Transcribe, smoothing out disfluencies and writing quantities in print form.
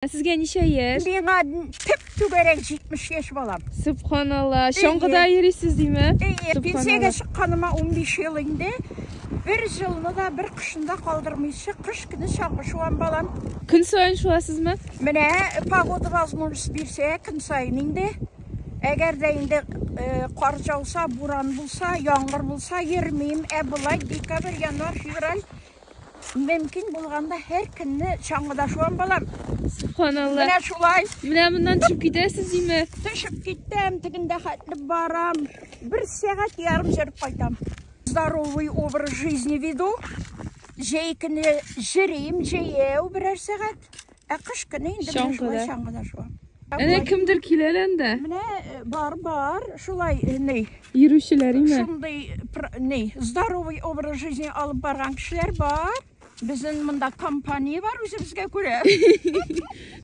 Сезгә ничә яшь? Миңа төп-түгәрәк 70 яшь, балам. Сөбханалла. Чаңгыда йөрисез, димә? Әйе, пенсиягә чыкканыма 15 ел инде. Бер елны да, бер кышын да калдырмыйча, кыш көне чаңгы шуам, балам. Көн саен шуасызмы? Менә погода возможность бирсә, көн саен инде. Әгәр дә инде кар яуса, буран булса, яңгыр булса, йөрмим. Ә болай декабрь, январь, февраль мөмкин булганда һәр көнне чаңгыда шуам, балам. Сөбханалла. Менә шулай. Менә моннан төшеп китәсез, димә? Төшеп китәм, тегендә хәтле барам. Бер сәгать ярым йөреп кайтам. Здоровый образ жизни веду. Җәй көне йөрим, җәяү берәр сәгать. Ә кыш көне инде менә шулай чаңгыда шуам. Әнә кемдер килә әле анда. Менә бар, бар, шулай ни. Йөрүчеләр име? Шундый ни, здоровый образ жизни алып барган кешеләр бар. Безнең монда компания бар үзебезгә күрә.